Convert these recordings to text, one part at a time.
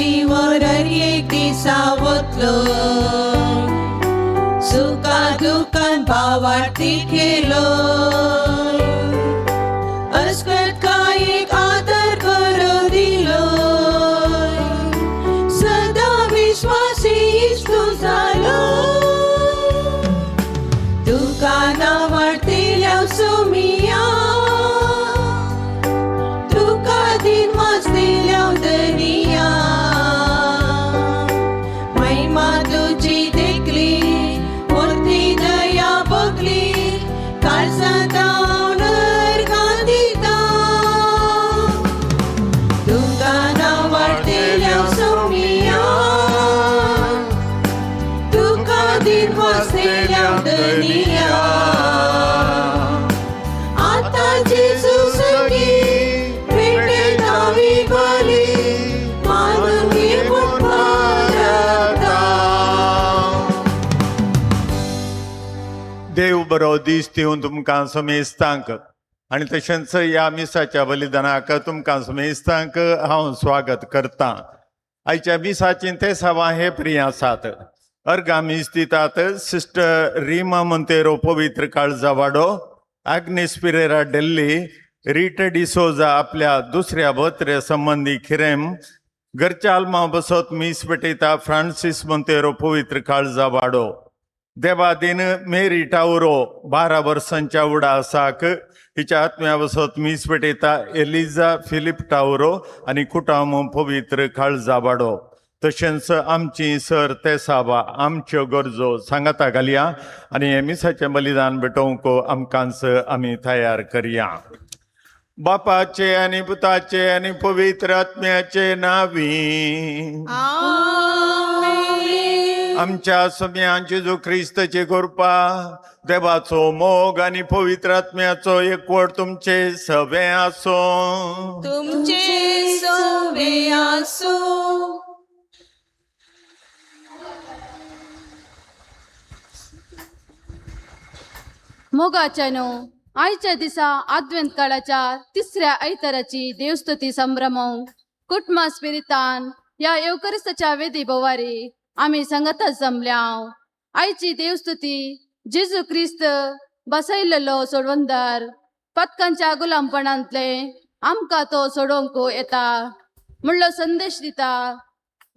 राशीवर एक दिसा वतलो सुखा दुखान भावार्थी केलो अस्कत कायक आदर करो दिलो सदा विश्वासी इश्टू जालो तुका नावाडतेल्या सुमिया तुका दिन वाचतेल्या दनिया महिमा तुजी देखली मोठी दया बगली काळजांत हांव अर्गां दिता तुका नावाडतेल्या सुमिया तुका दिन वाचतेल्या दनिया आता जेजू सगी भेटेत आमी बरी मानून घे म्हूण परता. देव बरो दीस दिवन तुमकां समेस्तांक आनी तशेंच ह्या मिसाच्या बलिदानाक तुमकां समेस्तांक हांव स्वागत करतां. आयच्या मिसाची ते सवा हे प्रिय आसात. अर्गां मीस दितात सिस्टर रीमा मंतेरो पवित्र काळजावाडो, आग्नेस पिरेरा डेल्ली, रिटा डिसोजा आपल्या दुसऱ्या बत्रे संबंदी खिरेम, घरच्या आल्मा बसत मीस पेटयता फ्रांसीस मंतेरो पवित्र काळजावाडो. देवादीन मेरी टावरो 12 वर्सांच्या उडासाक हिच्या आत्म्या बसत मीस पेटयता एलिजा फिलीप टावरो आनी कुटाम पवित्र काळजावाडो. तशेंच आमची सर तेसाबा आमच्यो गरजो सांगाता घालया आनी हें मिसाचें बलिदान भेटोवंक आमकांच आमी तयार करया. बापाचे आनी पुताचे आनी पवित्र आत्म्याचे नावी आमेन. आमच्या सम्यान जेजू क्रिस्तची कृपा, देवाचो मोग आनी पवित्र आत्म्याचो एकवट तुमचे सवे आसो. तुमचे सोवे आसो. मोगाच्यानो, आयच्या दिसा आद्वेंत काळाच्या तिसऱ्या आयताराची देवस्तुती संभ्रमोवंक कुटुंबा स्पिरितान ह्या येवकरिस्ताच्या वेदी बोवारी आमी संगतच जमल्याव. आयची देवस्तुती जेजू क्रिस्त बसयलेलो सोडवंदार, पतकांच्या गुलामपणांतले आमकां तो सोडोवंक येता म्हणलो संदेश दिता.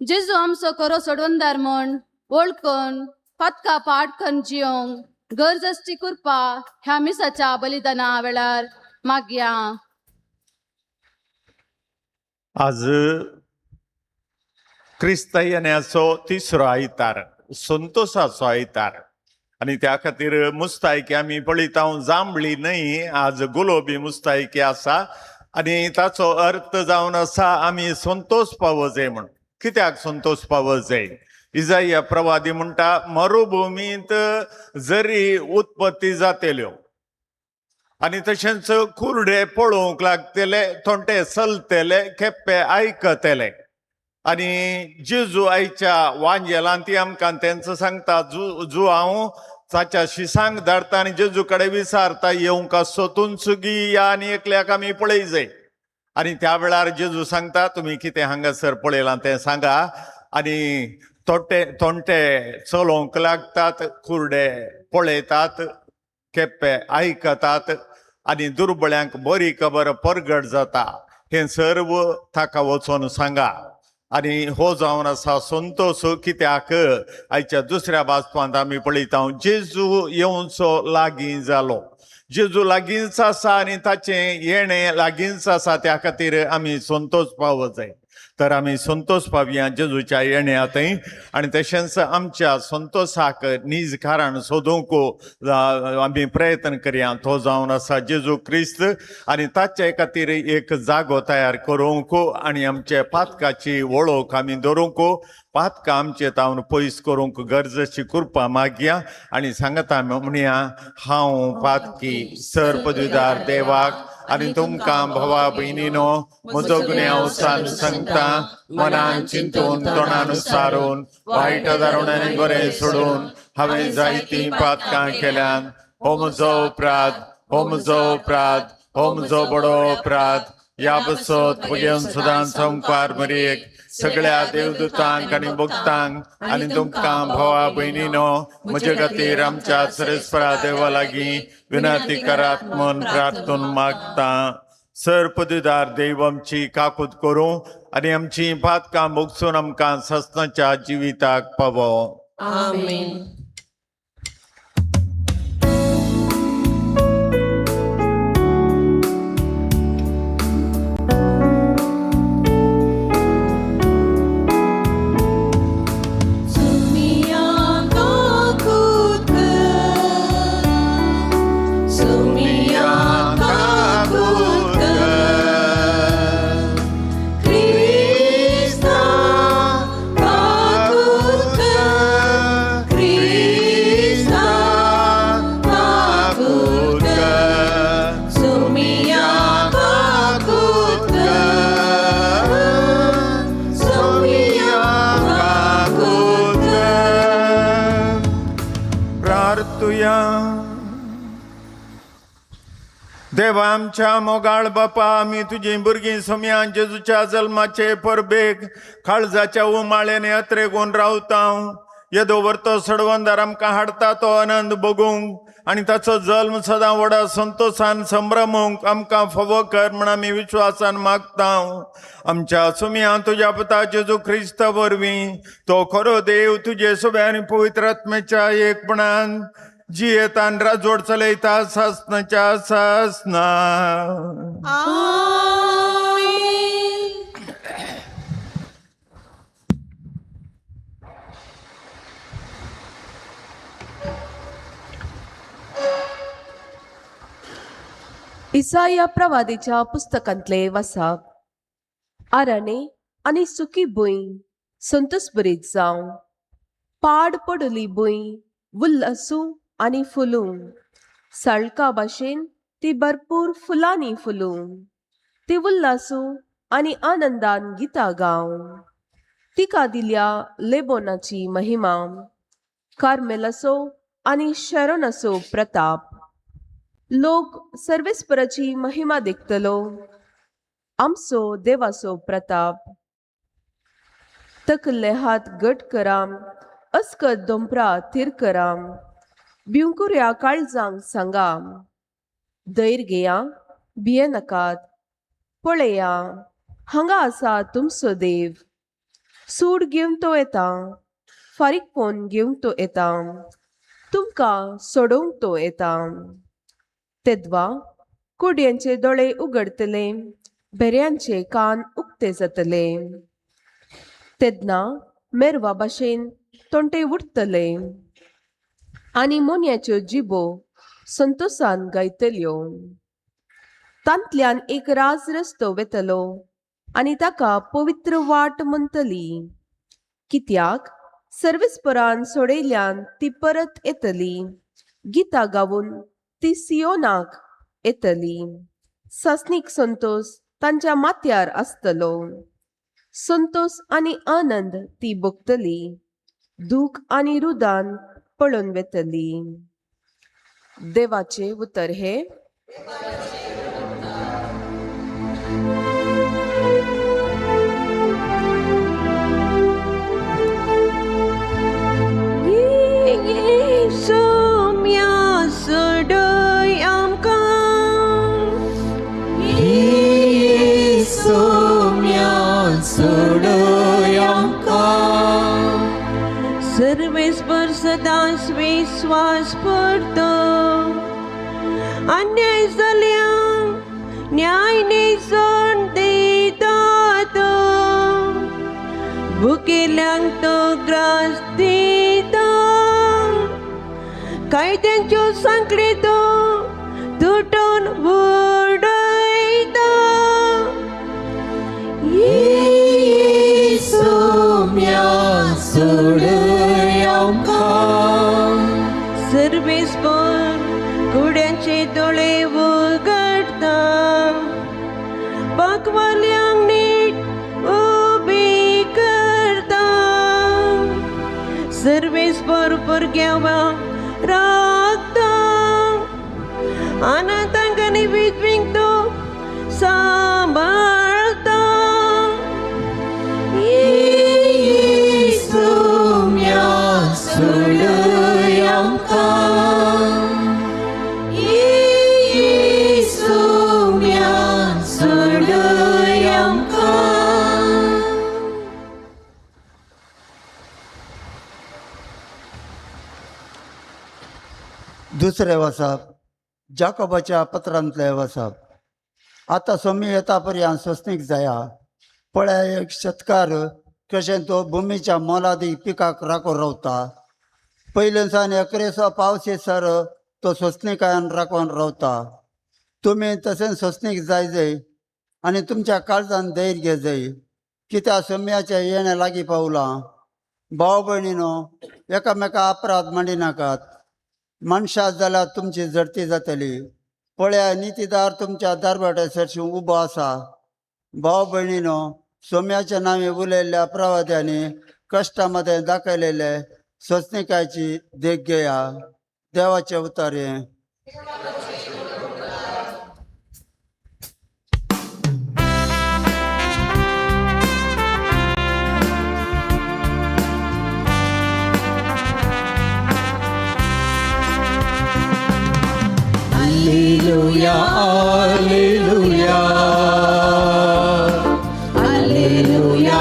जेजू आमचो खरो सोडवंदार म्हण वळखून पातका पाठ करून जियोंक गरज आसची कृपा ह्या मिसाच्या बलिदाना वेळार मागया. आज क्रिस्त येण्याचो तिसरो आयतार, संतोसाचो आयतार आनी त्या खातीर मुस्तायकी आमी पळयता जांबळी न्हय, आज गुलोबी मुस्तायकी आसा आनी ताचो अर्थ जावन आसा आमी संतोष पावो जाय म्हण. कित्याक संतोष पावो जाय? इजाया प्रवादी म्हणटा मरुभुमींत जरी उत्पत्ती जातेल्यो आनी तशेंच कुर्डे पळोवंक लागतले, थोंटे चलतले, खेप्पे आयकतले. आनी जेजू आयच्या वांजेलान ती आमकां तेंच सांगता, जू जू हांव ताच्या शिसांक धाडटा आनी जेजू कडेन विचारता येवंक आसो तुमचो या आनी एकल्याक आमी पळय जाय. आनी त्या वेळार जेजू सांगता तुमी कितें हांगासर पळयलां तें सांगा. आनी तोटे तोंटे चलोवंक लागतात, कुर्डे पळयतात, केप्पे आयकतात आनी दुर्बळ्यांक बरी खबर परगट जाता. हें सर्व ताका वचोन सांगा. आनी हो जावन आसा संतोश. कित्याक आयच्या दुसऱ्या वाचपांत आमी पळयता जेजू येवचो लागीं जालो, जेजू लागींच आसा आनी ताचें येणें लागींच आसा, त्या खातीर आमी संतोश पावो जाय. तर आमी संतोश पावया जेजूच्या येण्या थंय आनी तशेंच आमच्या संतोशाक नीज कारण सोदूंक आमी प्रयत्न करया. तो जावन आसा जेजू क्रिस्त आनी ताचे खातीर एक जागो तयार करूंक आनी आमचे पातकाची वळख आमी दवरूंक, पातकां आमचे तावन पयस करूंक गरजेची कृपा मागया आनी सांगता म्हणया, हांव पातकी सर पदवीदार देवाक आनी तुमकां भावा भयणीनो म्हजो गुन्यांव सांगता. मनान चिंतून तोंडान सारून वायट दारुण आनी बरें सोडून हांवें जायतीं पातकां केल्यान. हो म्हजो अपराध, हो म्हजो अपराध, हो म्हजो बडो अपराध. ह्या बसत घेवन सदां संपार मरियेक सगळ्या देवदूतांक आनी भक्तांक आनी तुमकां भावा भयणीनो म्हजे खातीर आमच्या सरेस्परा देवा लागीं विनंती करात म्हूण प्रार्थून मागता. सर पदवीदार देव आमची काकूत करूं आनी आमची पातकां भोगसून आमकां ससनाच्या जिविताक पावो. आमेन. सुमिया काकूत कर, सुमिया काकूत कर, क्रिस्ता काकूत कर, क्रिस्ता काकूत कर, सुमिया काकूत कर, सुमिया काकूत कर. प्रार्थुया. देवा आमच्या मोगाळ बापा, आमी तुजी भुरगीं सोम्या जेजूच्या जल्माचे परबेक काळजाच्या उमाळ्याने अत्रेगून रावता. येदो वर्तो सडवंदार आमकां हाडटा तो आनंद भोगूंक आनी ताचो जल्म सदां व्हडा संतोशान संभ्रमूंक आमकां फावो कर म्हण आमी विश्वासान मागता. आमच्या सुम्या तुज्या पुता जेजू क्रिस्त वरवीं, तो खरो देव तुजे सोबे आनी पवित्र आत्म्याच्या एकपणान जियेतान राजवट चलयता सासनाच्या सासना. आमेन. इसाया प्रवादीच्या पुस्तकांतले वसाप. आराणे आनी सुकी भूंय संतोषभरीत जावं, पाड पडली भूंय उल्लासूं आनी फुलूं, साळका भाशेन ती भरपूर फुलांनी फुलूं, ती उल्लासूं आनी आनंदान गितां गावं. तिका दिल्या लेबोनाची महिमा, कार्मेलाचो आनी शरोनाचो प्रताप. लोक सर्वेस्पराची महिमा देखतलो, आमचो देवाचो प्रताप. तकले हात घट कराम, अस्कत दोंपरा थीर कराम, भिवकुऱ्या काळजांक सांगा, धैर घेया, भियेनाकात, पळया हांगा आसा तुमचो देव. सूड घेवन तो येता, फारीकपण घेवन तो येता, तुमकां सोडोवंक तो येता. तेद्वा कुडयांचे दोळे उगडतले, भेऱ्यांचे कान उक्ते जातले. तेन्ना मेरवा भाशेन तोंडे उडटले आनी मोन्याच्यो जिबो संतोसान गायतल्यो. तांतल्यान एक राज रस्तो वेतलो आनी ताका पवित्र वाट म्हणटली, कित्याक सर्वेस्परान सोडयल्यान ती परत येतली, गितां गावन ती सियोनाक येतली. सासणीक संतोस तांच्या माथ्यार आसतलो, संतोस आनी आनंद ती भोगतली, दूख आनी रुदान पळोवन वेतली. देवाचें उतर हें. सोम्या सोडय आमकां, सोम्या सोडय आमकां. सर्वेस्पर सदांच विस्वास पुरतो, अन्याय जाल्या न्याय निजण दिता तो, भुकेल्यांक तो ग्रास दिता, कायद्यांच्यो सांकळी तो तुटोवन उडयता. सोम्या सोडय आमकां. सर्वेस्पर कुड्यांचे दोळे उगडता, पाकवाल्यांक नीट उबी करता, सर्वेस्पर भुरग्यांक राखता, अनाथांक आनी विधवींक तो सांबाळटा. दुसरें वसप जाकोबाच्या पत्रांतलें वसप. आतां सोमी येता पर्यंत सोंसणीक जाया. पळय, एक शेतकार कशें तो भुमीच्या मोलादीक पिकाक राखून रावता. पयलेसान एकरेचो पावस येसर तो सोंसणीकायेन राखून रावता. तुमी तशेंच सोंसणीक जाय जाय आनी तुमच्या काळजान धैर्य घे जाय, कित्याक सोम्याचें येणें लागीं पावलां. भाव भयणीनो, एकामेका अपराध मांडिनाकात. मनशां जाल्यार तुमची झडती जातली. पळया, नितीदार तुमच्या दारवाट्या सरशी उबो आसा. भाव भयणीनो, सोम्याच्या नांवे उलयल्ल्या प्रवाद्यांनी कश्टा मदें दाखयलेले सोंसणीकायची देख घेया. देवाचे उतर हें. Alleluia, Alleluia, Alleluia,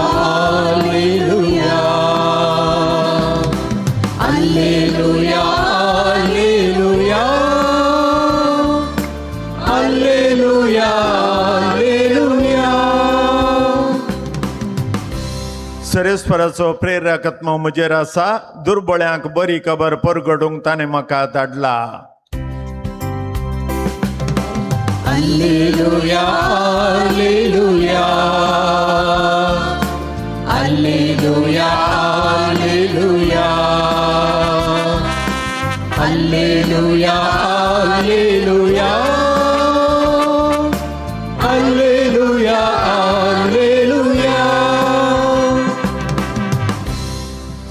Alleluia, Alleluia, Alleluia, Alleluia. सरेस्वराचो प्रेरक आत्मो म्हजेर आसा, दुर्बळ्यांक बरी खबर परगडूंक ताणें म्हाका धाडला. Alleluia, Alleluia, Alleluia, Alleluia, Alleluia, Alleluia, Alleluia, Alleluia.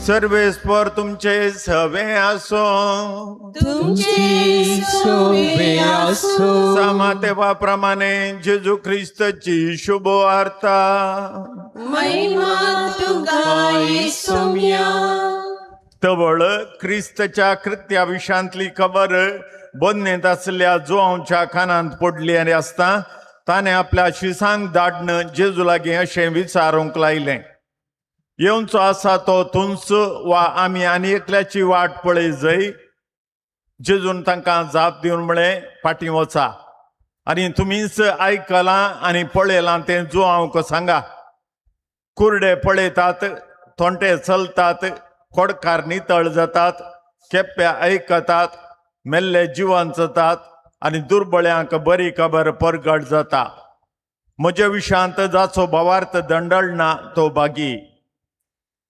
सर्वेस्पर तुमचे सवे आसो. तुमचे सोवे आसो. सामा तेवा प्रमाणे जेजू ख्रिस्ताची शुभ वार्ता. महिमा तुका सोम्या. तवळ ख्रिस्ताच्या कृत्या विशांतली खबर बन्नेंत आसल्या जुवांच्या कानांत पडली आनी आसता ताणें आपल्या शिसांक धाडन जेजू लागीं अशें विचारूंक लायलें, येवचो आसा तो तुंच वा आमी आनी एकल्याची वाट पळय जय? जेजून तांकां जाप दिवन म्हळें, फाटीं वचा आनी तुमीच आयकलां आनी पळयलां तें जुवांक सांगा. कुरडे पळयतात, थोंटे चलतात, खोडकार नितळ जातात, केप्पे आयकतात, मेल्ले जिवन जातात आनी दुर्बळ्यांक बरी खबर परगट जाता. म्हज्या विशांत जाचो भावार्थ दंडळना तो भागी.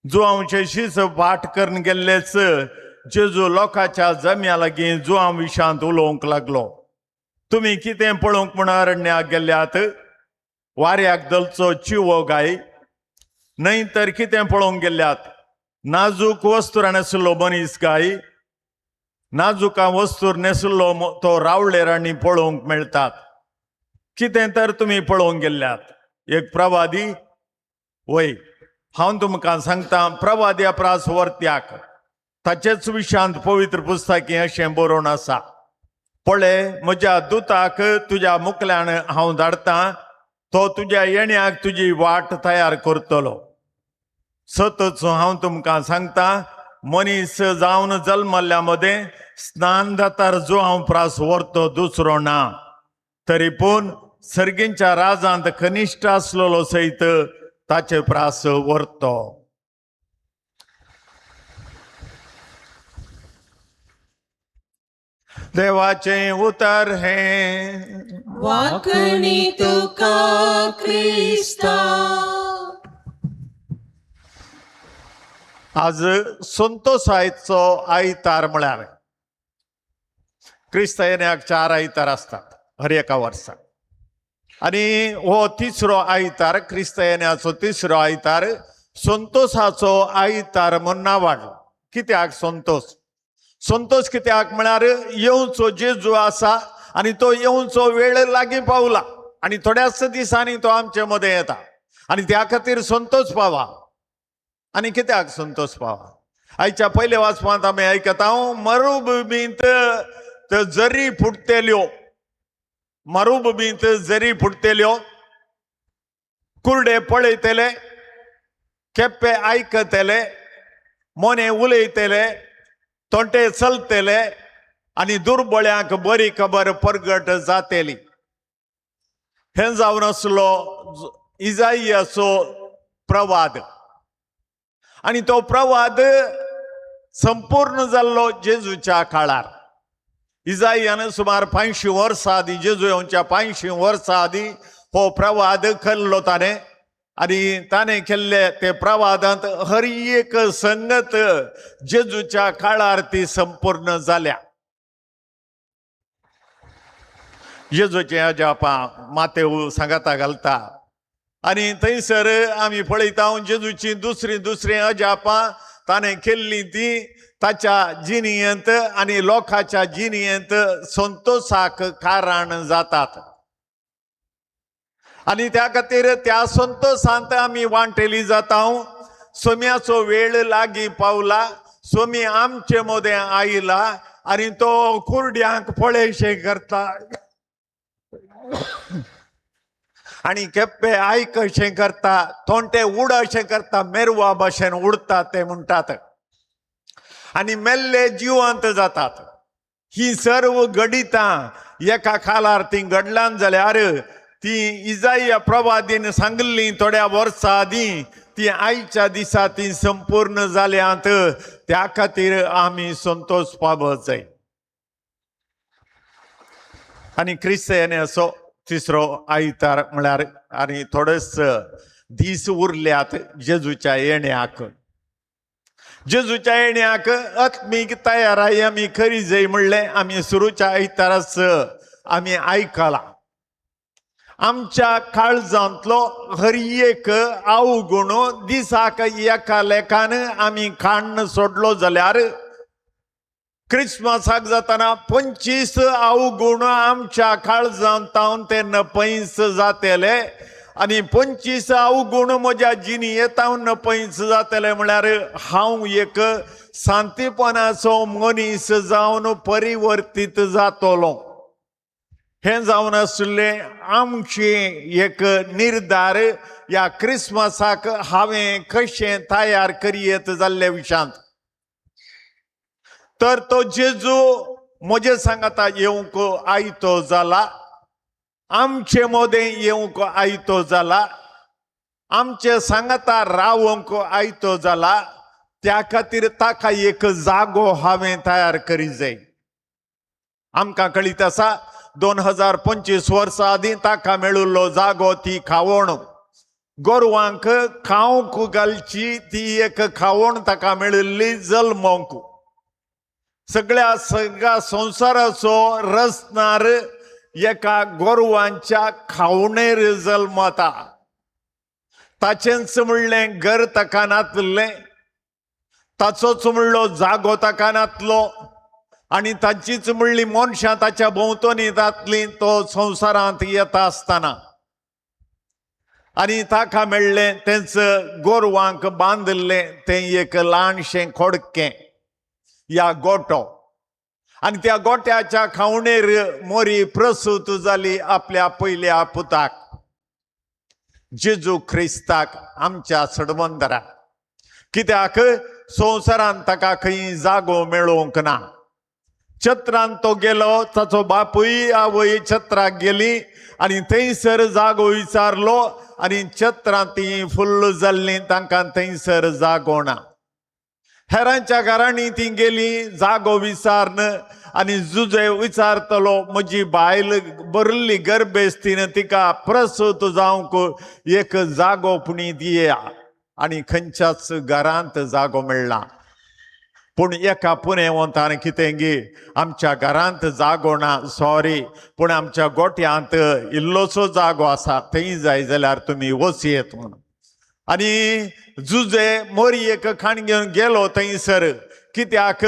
जुवांचे शीस फाट करून गेल्लेच जेजू लोकांच्या जम्या लागीं जुवां विशांत उलोवंक लागलो. तुमी कितें पळोवंक म्हूण अरण्याक गेल्यात? वाऱ्याक दलचो चिवो गाय? न्हय तर कितें पळोवंक गेल्यात? नाजूक वस्तूर न्हेसलो मनीस काय? नाजुका वस्तूर न्हेसलो तो रावळेरांनी पळोवंक मेळटात. कितें तर तुमी पळोवंक गेल्यात? एक प्रवादी? वय, हांव तुमकां सांगता, प्रवाद्या प्रास वर्त्याक. ताचेच विशांत पवित्र पुस्तकी अशें बरोवन आसा, पळय, म्हज्या दुताक तुज्या मुखल्यान हांव धाडटां, तो तुज्या येण्याक तुजी वाट तयार करतलो. सतच हांव तुमकां सांगता, मनीस जावन जल्मल्ल्या मदें स्नान जातार जो हांव प्रास व्हरतो दुसरो ना, तरी पूण सर्गींच्या राजांत कनिश्ठ आसलेलो सयत ताचे प्रास व्हरतो. देवाचें उतर हें. वाकणी तुका क्रिस्ता. आज संतोष आयचो आयतार, म्हळ्यार क्रिस्त येण्याक चार आयतार आसतात हर एका वर्साक आनी हो तिसरो आयतार, क्रिस्त येण्याचो तिसरो आयतार संतोषाचो आयतार म्हूण नांव. कित्याक संतोष? संतोष कित्याक म्हळ्यार येवचो जेजू आसा आनी तो येवचो वेळ लागीं पावला आनी थोड्याच दिसांनी तो आमचे मदें येता आनी त्या खातीर संतोष पावा. आनी कित्याक संतोष पावा? आयच्या पयल्या वाचपांत आमी आयकता, मरुभुमींत जरी फुटतेल्यो, मरुभुमींत जरी फुटतेल्यो, कुर्डे पळयतले, केप्पे आयकतले, मोने उलयतले, तोंटे चलतले. आनी दुर्बळ्यांक बरी खबर परगट जातेली. हें जावन आसलो इजाईयाचो प्रवाद आनी तो प्रवाद संपूर्ण जाल्लो जेजूच्या काळार. इजाईयान सुमार 500 वर्सां आदीं, जेजू येवच्या 500 वर्सां आदीं हो प्रवाद केल्लो ताणें आनी ताणें केल्ले ते प्रवादांत हर एक संगत जेजूच्या काळार ती संपूर्ण जाल्या. जेजूचें अजापां मातेव सांगाता घालता आनी थंयसर आमी पळयता जेजूची दुसरी दुसरी अजापां ताणें केल्लीं ती ताच्या जिणयेंत आनी लोकांच्या जिणयेंत संतोशाक कारण जातात आनी त्या खातीर त्या संतोशांत आमी वांटेली जाता. सोम्याचो वेळ लागीं पावला, सोमी आमचे मदें आयला आनी तो कुर्ड्यांक पळयशें करता आनी केप्पे आयकशें करता, तोंटे उडशें करता, मेरवा भाशेन उडता ते म्हणटात आनी मेल्ले जिवंत जातात. ही सर्व घडितां एका काळार ती घडल्यान जाल्यार ती इजाईया प्रवादीन सांगिल्ली थोड्या वर्सां आदीं ती आयच्या दिसा ती संपूर्ण जाल्यांत. त्या खातीर आमी संतोश पावत जाय. आनी क्रिस्तांवांनी असो तिसरो आयतार म्हळ्यार आनी थोडेच दीस उरल्यात जेजूच्या येण्याक. जेजूच्या येण्याक आत्मीक तयाराय आमी खरी जाय म्हणलें आमी सुरूच्या आयताराच आमी आयकलां. आमच्या काळजांतलो हर एक अवगुण दिसाक एका लेखान आमी काण्ण सोडलो जाल्यार क्रिसमसाक जातना 25 अवगुण आमच्या काळजांत ते नपैस जातले आनी 25 अवगुण म्हज्या जिणयेंत नपैस जातले म्हळ्यार हांव एक शांतीपणाचो मनीस जावन परिवर्तीत जातलो. हें जावन आशिल्लें आमचें एक निर्धार ह्या क्रिसमसाक हांवें कशें तयार करयेत जाल्ले विशांत. तर तो जेजू म्हजे सांगाता येवंक आयतो जाला, आमचे मदें येवंक आयतो जाला, आमचे सांगाता रावंक आयतो जाला. त्या खातीर ताका एक जागो हांवें तयार करी जाय. आमकां कळीत आसा 2025 वर्सां आदीं ताका मेळिल्लो जागो ती खावण, गोरवांक खावंक घालची ती एक खावण ताका मेळिल्ली जल्मोंक. सगळ्या सगळ्या संवसाराचो रचणार एका गोरवांच्या खावणेर जल्मता. ताचेंच म्हणलें घर ताका नातलें, ताचोच म्हणलो जागो ताका नातलो आनी ताचीच म्हणली मनशां ताच्या भोंवतणी जातली तो संवसारांत येता आसतना. आनी ताका मेळ्ळें तेंच गोरवांक बांदिल्लें तें एक ल्हानशें खोडकें या गोटो आनी त्या गोट्याच्या खावणेर मोरी प्रसूत जाली आपल्या पयल्या पुताक जेजू क्रिस्ताक, आमच्या सडवंदराक. कित्याक संवसारांत ताका खंय जागो मेळोवंक ना. छत्रान तो गेलो, ताचो बापूय आवय छत्राक गेली आनी थंयसर जागो विचारलो आनी छत्रां ती फुल्ल जाल्लीं, तांकां थंयसर जागो ना. हेरांच्या घरांनी ती गेली जागो विचारन आनी जुजे विचारतलो म्हजी बायल भरिल्ली गर्भेस्तीन तिका प्रसूत जावंक एक जागो पुणी दिया आनी खंयच्याच घरांत जागो मेळ्ळा. पूण एका पुणेवंतान कितें गी आमच्या घरांत जागो ना, सॉरी, पूण आमच्या गोट्यांत इल्लोसो जागो आसा, थंय जाय जाल्यार तुमी वचयेत म्हणून. आनी जुजे मोरयेक खाण घेवन गेलो थंयसर, कित्याक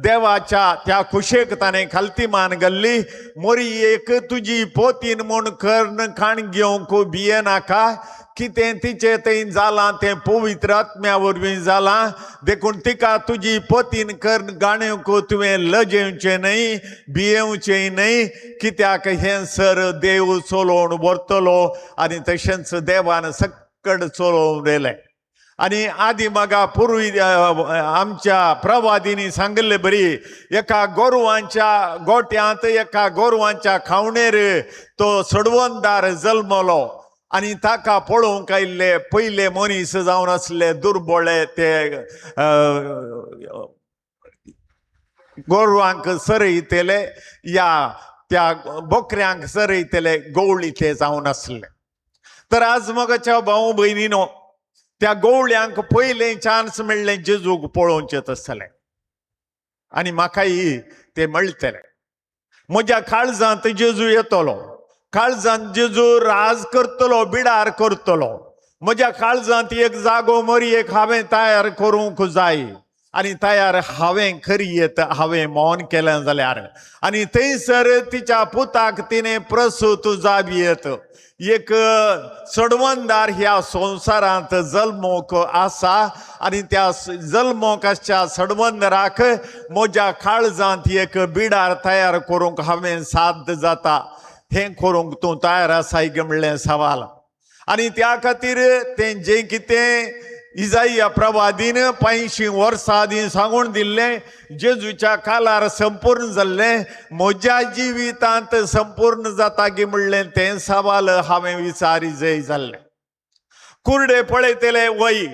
देवाच्या त्या खुशेक ताणें खालती मान घाल्ली. मोरयेक तुजी पोतीन म्हूण कर्ण खाण घेवंक भियेनाका, कितें तिचें थंय जालां तें पवित्र आत्म्या वरवीं जालां, देखून तिका तुजी पोतीन कर्ण गाणेवंक तुवें लजेवचें न्हय, भियेवचें न्हय, कित्याक हें सर देव चलोवन व्हरतलो. आनी तशेंच देवान सक्कड चलोवन व्हेलें. आनी आदी मागा पुर्वी आमच्या प्रवादींनी सांगिल्ले बरी एका गोरवांच्या गोट्यांत एका गोरवांच्या खावणेर तो सडवंदार जल्मलो आनी ताका पळोवंक आयिल्ले पयले मनीस जावन आसले दुर्बळे ते गोरवांक सरयतले या त्या बोकऱ्यांक सरयतले गवळी ते जावन आसले. तर आज मगाच्या भाऊ भयणीनो, त्या गवळ्यांक पयलें चान्स मेळ्ळें जेजूक पळोवचें तसलें आनी म्हाकाय ते मेळटलें. म्हज्या काळजांत जेजू येतलो, काळजांत जेजू राज करतलो, बिडार करतलो. म्हज्या काळजांत एक जागो मरयेक हांवें तयार करूंक जाय आनी तयार हांवें खरी येत हांवें मौन केलें जाल्यार आनी थंयसर तिच्या पुताक तिणें प्रसूत जावी येत. एक सडवंदार ह्या संवसारांत जल्मोक आसा आनी त्या जल्मोक आसच्या सडवंदराक म्हज्या काळजांत एक बिडार तयार करूंक हांवें साध्य जाता. हें करूंक तूं तयार आसाय गे म्हणलें सवाल. आनी त्या खातीर तें जें कितें इजाइया प्रवादीन 85 वर्सां आदीं सांगून दिल्लें जेजूच्या कालार संपूर्ण जाल्लें, म्हज्या जिवितांत संपूर्ण जाता गी म्हणलें तें सवाल हांवें विचारी जय जाल्लें. कुर्डे पळयतले वय,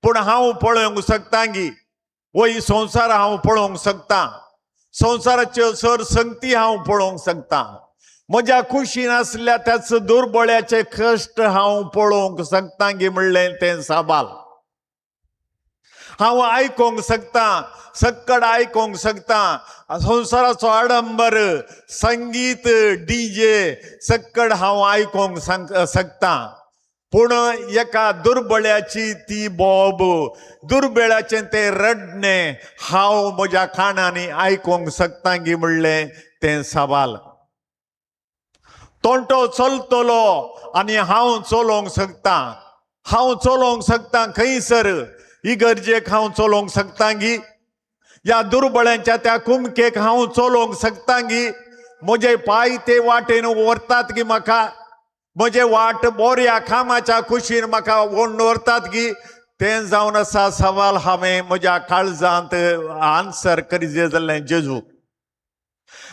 पूण हांव पळोवंक शकता गी? वय संवसार हांव पळोवंक शकता, संवसाराच्यो सर संगती हांव पळोवंक शकता. म्हज्या कुशीन आसल्या त्याच दुर्बळ्याचे कश्ट हांव पळोवंक शकता गी म्हणलें तें सवाल. हांव आयकोंक शकता, सक्कड आयकोंक शकता. संवसाराचो आडंबर, संगीत, डीजे सक्कड हांव आयकोंक शकता. पूण एका दुर्बळ्याची ती बोब, दुर्बळ्याचें तें रडणें हांव म्हज्या कानांनी आयकोंक शकता गी म्हणलें तें सवाल. तोंटो चलतलो आनी हांव चलोवंक शकता, हांव चलोवंक शकता खंयसर इगर्जेक हांव चलोवंक शकता गी? ह्या दुर्बळ्यांच्या त्या कुमकेक हांव चलोवंक शकता गी? म्हजे पांय ते वाटेन व्हरतात गी म्हाका? म्हजे वाट बोऱ्या कामाच्या कुशीन म्हाका ओडून व्हरतात गी? तें जावन आसा सवाल हांवें म्हज्या काळजांत आन्सर करीत जाल्लें. जेजू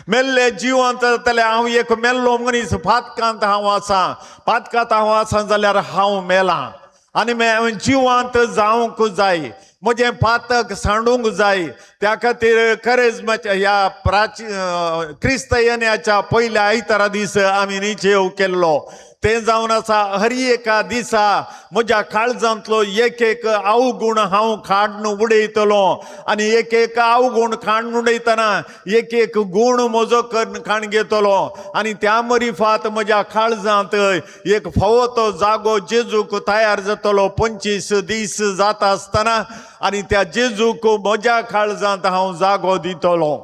मेल्ले जिवंत जातले, हांव एक मेल्लो मनीस, पातकांत हांव आसा, पातकांत हांव आसा जाल्यार हांव मेलां आनी हांवें जिवंत जावंक जाय, म्हजें पातक सांडूंक जाय. त्या खातीर करेजमाच्या ह्या प्राचीन क्रिस्त येण्याच्या पयल्या आयतारा दीस आमी निचेव केल्लो. तें जावन आसा हर एका दिसा म्हज्या काळजांतलो एक एक अवगूण हांव काडून उडयतलो आनी एक एक अवगूण काडून उडयतना एक एक गूण म्हजो करून काण घेतलो आनी त्या मरिफात म्हज्या काळजांत एक फावो तो जागो जेजूक तयार जातलो. 25 दीस जाता आसतना आनी त्या जेजूक म्हज्या काळजांत हांव जागो दितलो.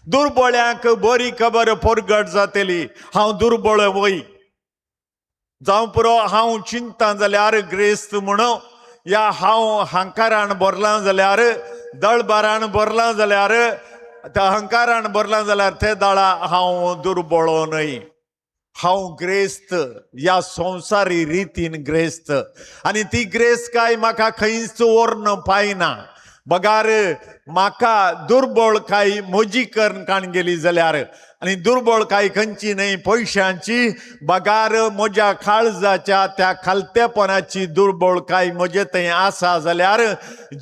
दुर्बळ्यांक बरी खबर परगट जातली. हांव दुर्बळ वय जावं पुरो, हांव चिंता जाल्यार ग्रेस्त म्हणून या हांव हंकारान भरलां जाल्यार, दळबारान भरलां जाल्यार, त्या हंकारान भरलां जाल्यार ते दाळा हांव दुर्बळो न्हय, हांव ग्रेस्त, ह्या संवसारी रितीन ग्रेस्त. आनी ती ग्रेस्त काय म्हाका खंयच व्हरून पायना. बगार म्हाका दुर्बळ काय म्हजी करून काण गेली जाल्यार, आनी दुर्बळ काय खंयची न्हय पयशांची, बगार म्हज्या काळजाच्या त्या खालतेपणाची दुर्बळ काय म्हजे थंय आसा जाल्यार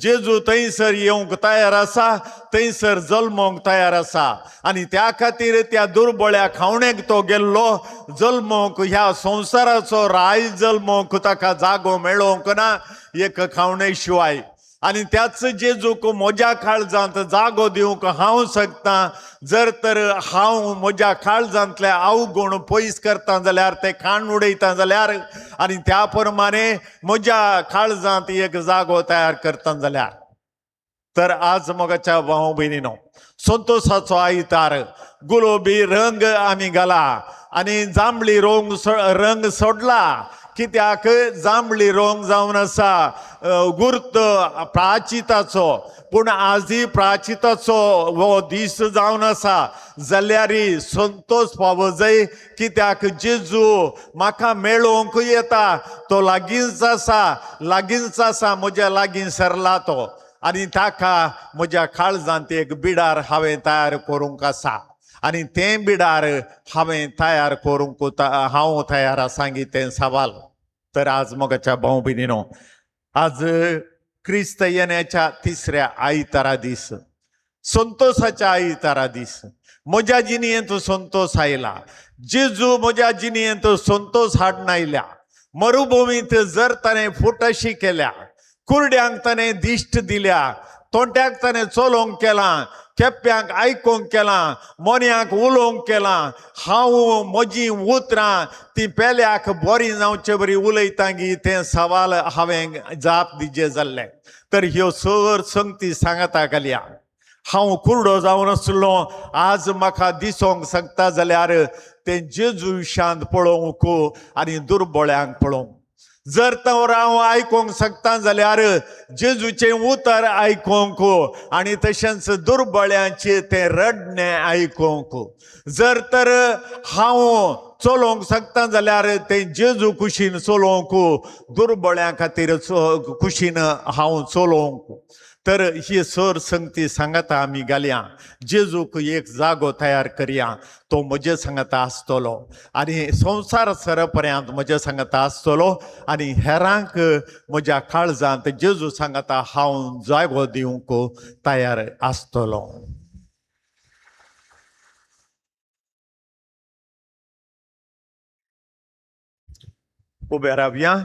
जेजू थंयसर येवंक तयार आसा, थंयसर जल्मोंक तयार आसा. आनी त्या खातीर त्या दुर्बळ्या खावणेक तो गेल्लो जल्मोंक, ह्या संवसाराचो राय जल्मोंक ताका जागो मेळोवंक ना एक खावणे शिवाय. आनी त्याच जेजूक म्हज्या काळजांत जागो दिवंक हांव शकता जर तर हांव म्हज्या काळजांतले अवगूण पयस करता जाल्यार, ते खाण उडयता जाल्यार आनी त्या प्रमाणे म्हज्या काळजांत एक जागो तयार करता जाल्यार. तर आज मोगाच्या भाव भयणीनो, संतोषाचो आयतार, गुलाबी रंग आमी घाला आनी जांबळी रंग रंग सोडला. कित्याक जांबळी रोंग जावन आसा गुर्त प्राचिताचो. पूण आजय प्राचिताचो हो दीस जावन आसा जाल्यार संतोश फावो जाय, कित्याक जेजू म्हाका मेळोवंक येता, तो लागींच आसा, लागींच आसा, म्हज्या लागीं सरला तो. आनी ताका म्हज्या काळजांत एक बिडार हांवें तयार करूंक आसा आनी तें बिडार हांवें तयार करूंक हांव तयार आसा गी तें सवाल. तर आज मोगाच्या भाव भयणीनो, आज क्रिस्त येण्याच्या तिसऱ्या आयतारा दीस, संतोसाच्या आयतारा दीस. म्हज्या जिणेंत संतोस आयला, जेजू म्हज्या जिणेंत संतोस हाडून आयल्या. मरुभुमींत जर ताणें फुटशी केल्या, कुरड्यांक ताणें दिश्ट दिल्या, तोंट्याक ताणें चलोवंक केलां, केप्यांक आयकूंक केलां, मोन्याक उलोवंक केलां. हांव म्हजीं उतरां ती पेल्याक बरीं जावचे बरी उलयता गी तें सवाल हांवें जाप दिजे जाल्लें. तर ह्यो सर संगती सांगता घालया. हांव कुरडो जावन आसलो, आज म्हाका दिसोंक शकता जाल्यार तें जेजू शांत पळोवंक आनी दुर्बळ्यांक पळोवंक. जर तर हांव आयकूंक शकता जाल्यार जेजूचें उतर आयकूंक आनी तशेंच दुर्बळ्यांचें तें रडणें आयकूंक. जर तर हांव चलोवंक शकता जाल्यार तें जेजू कुशीन चलोवंक, दुर्बळ्यां खातीर कुशीन हांव चलोवंक. तर ही सर संगती सांगता आमी घालया, जेजूक एक जागो तयार करया, तो म्हजे सांगता आसतलो आनी संवसार सरपर्यांत म्हजे सांगता आसतलो आनी हेरांक म्हज्या काळजांत जेजू सांगता हांव जागो दिवंक तयार आसतलो. उबे रावया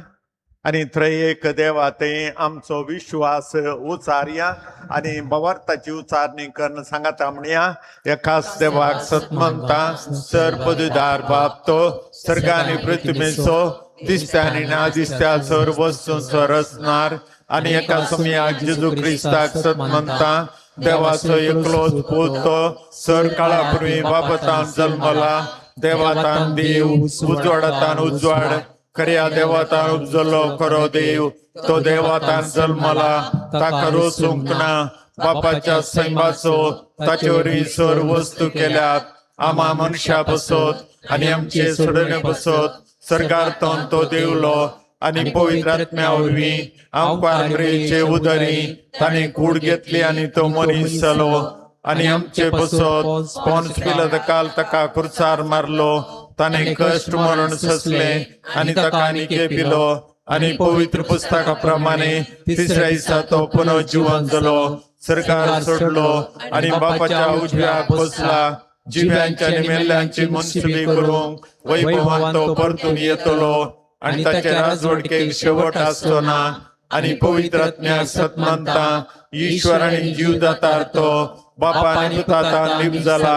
आनी त्रयेक देवा ते आमचो विश्वास उचारया आनी भवार्थाची उचारणी करून सांगता म्हणया. एकाच देवाक सतमनता, सर पदुदार बाप तो सर्ग आनी पृथ्वीचो दिसत्या आनी ना दिसत्या सर वस्तूंचो रचणार आनी एका समयाक जेजू क्रिस्ताक सतमनता, देवाचो एकलोच पूत तो सर काळा पूर्वी बापतान जल्मला, देवातान देव, उजवाडातान उजवाड, खऱ्या देवातान उपजलो खरो देव, तो देवातान जल्मला, ताका रोसूंक ना, बापाच्या सैमाचो ताचे वरवीं सर वस्तू केल्यात, आमा मनशा बसत आनी आमचे सोडणे बसत सर्गार्थान तो देवलो आनी पवित्र आत्म्या वरवीं आमकां उदरी ताणें कूड घेतली आनी तो मनीस जालो आनी आमचे बसत पोन्स पिलात काल ताका खुर्सार मारलो, ताणें कश्ट मरण सोंसलें आनी ताका आनी पिलो आनी पवित्र पुस्तका प्रमाणे तिसऱ्या दिसा तो पुनर्जिवन जालो, सरकार सोडलो आनी बापाच्या उजव्याक बसला, जिव्यांच्या आनी मेल्ल्यांची मनसुबी करूंक वैभवान तो परतून येतलो आनी ताचे राजवटकेक शेवट आसचो ना. आनी पवित्र आत्म्याक सतमानता, ईश्वर आनी जीवदातार तो बापा आनी पुतातान लिप जाला,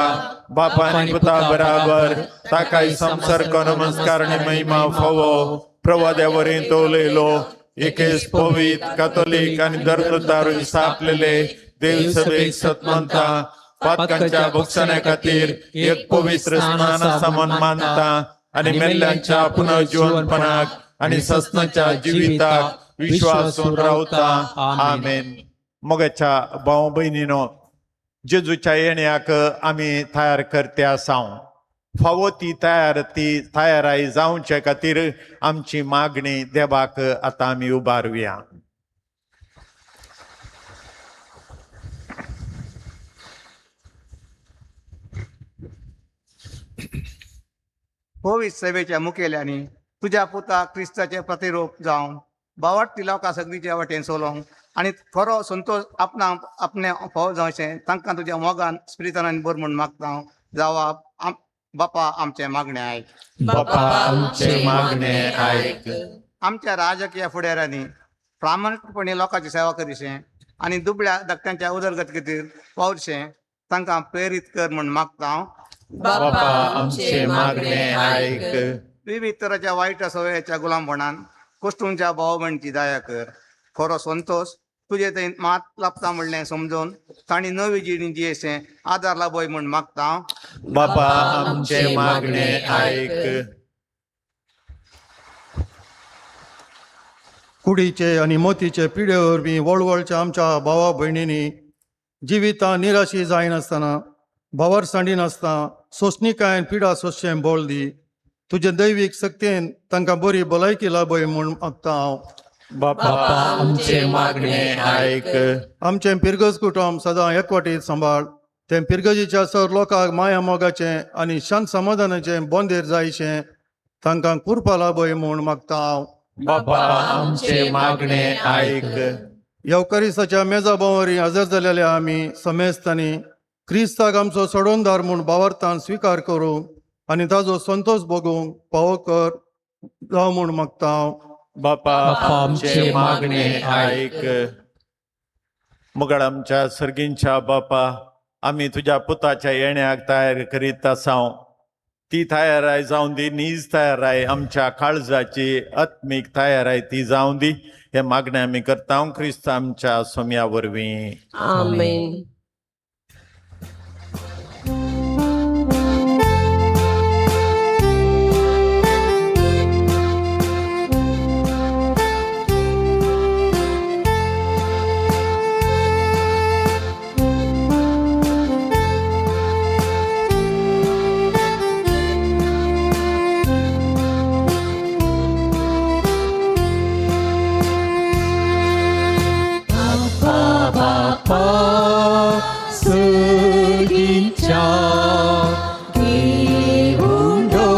बापा आनी पुता बराबर ताकाय संसर्ग नमस्कार आनी महिमा फावो. प्रवाद्या तो उलयलो, एकेच पवित्र कातोलीक आनी धर्मतारून सापलेले देव सभेक सतमानता, पातकांच्या भोगसण्या खातीर एक पवित्र स्नान समान मानता आनी मेल्ल्यांच्या पुनर्जीवनपणाक आनी ससनाच्या जिविताक विश्वासून रावता. आमेन. मोगाच्या भाव भयणीनो, जेजूच्या येण्याक आमी तयार करते आसाव. फावो ती तयार ती तयाराय जावचे खातीर आमची मागणी देवाक आतां आमी उबारुया. पवित्र सेवेच्या मुखेल्यांनी तुज्या पुता क्रिस्ताचे प्रतिरूप जावन बावडटी लोकां सगळीच्या वाटेन चलोवंक आनी खरो संतोश आपणा आपणे फावो जावचें तांकां तुज्या मोगान स्पिरितान आनी बर म्हूण मागता हांव. जावा बापा आमचें मागणें आयक. बापा आमचें मागणें आयक. आमच्या राजकीय फुडाऱ्यांनी प्रामाणीकपणे लोकांची सेवा करीशें आनी दुबळ्या धाकट्यांच्या उदरगत खातीर वावरचें तांकां प्रेरीत कर म्हूण मागता हांव. बापा आमचें मागणें आयक. विविध तराच्या वायट सवयाच्या गुलामपणान कोश्टूंच्या भाव भयणीची दया कर. खरो संतोश तुजे थंय मात लाभता म्हणलें समजून तांणी नवी जिणी जियेशें आदार लाभय म्हूण मागता हांव. बापा आमचें मागणें आयक. कुडीचे आनी मोतीचे पिडे वरवीं वळवळच्या आमच्या भावा भयणींनी जिवितां निराशी जायनासतना भावार सांडिनासतना सोंसणीकायेन पिडा सोंसचें बळ दी. तुजे दैवीक सक्तेन तांकां बरी भलायकी लाभय म्हूण मागता हांव. बापा आमचे मागणे आयक. आमचें पिरगज कुटुंब सदां एकवटीत सांबाळ. तें पिरगजीच्या सर लोकांक माया मोगाचें आनी शांत समाधानाचें बोंदेर जायशें तांकां कुरपा लाभय म्हूण मागता हांव. बापा आमचे मागणे आयक. येवकारिसाच्या मेजा भोंवरी हजर जालेल्या आमी समेस्तांनी क्रिस्ताक आमचो सोडोनदार म्हूण बावार्थान स्विकार करूंक आनी ताजो संतोश भोगूंक पावो कर जावं म्हूण मागता हांव. बापा आमचे मागणे आयक. मुगळ आमच्या सर्गींच्या बापा, आमी तुज्या पुताच्या येण्याक तयार करीत आसाव. ती तयाराय जावं दी, नीज तयाराय आमच्या काळजाची आत्मीक तयाराय ती जावं दी. हे मागणे आमी करता क्रिस्त आमच्या सोम्या वरवीं. आमेन. बापा सगींच्या देवुंडो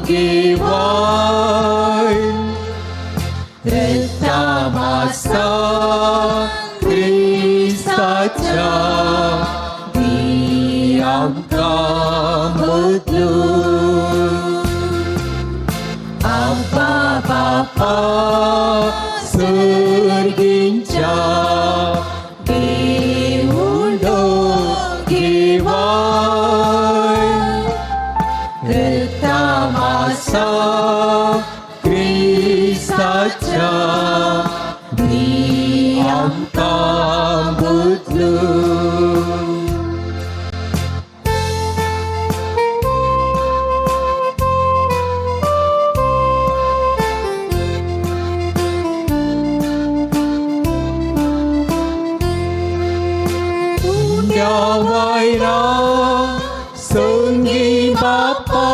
घेवाय रेतामासा क्रिस्ताच्या दी आमकां बदलून. आब्बा बापा सर्गींच्या देवुंडो घेवाय रेतामासा क्रिस्ताच्या दी आमकां बदलून. उंड्या वायरा संगी बापा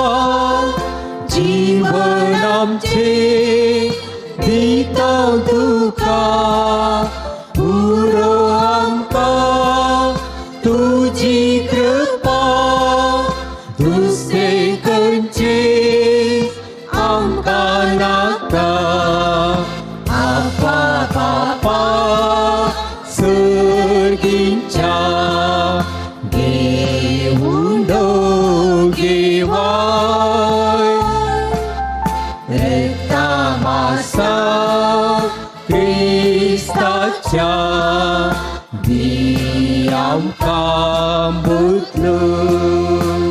जीवन आमचे दिता तुका पुरो आमकां तुजी कृपा दुसरे खंयचे आमकां नाका. आपा बापा सर्गींच्या देवुंडो घेवाय रेतामासा क्रिस्ताच्या दी आमकां बदलून.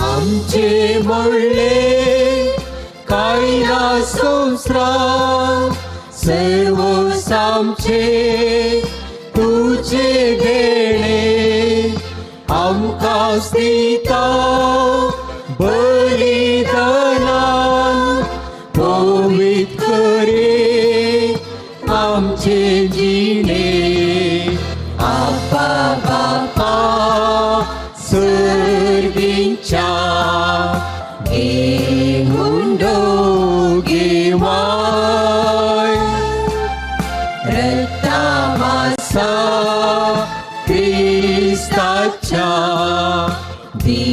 आमचे म्हणले कायला संस्रा सर्व आमचे तुझे देणे आमकां दिता बलिदानान पवित्र करे आमचे जिणे. आपा बापा सर्गींच्या देवुंडो घेवाय रक्तामासा क्रिस्ताच्या दी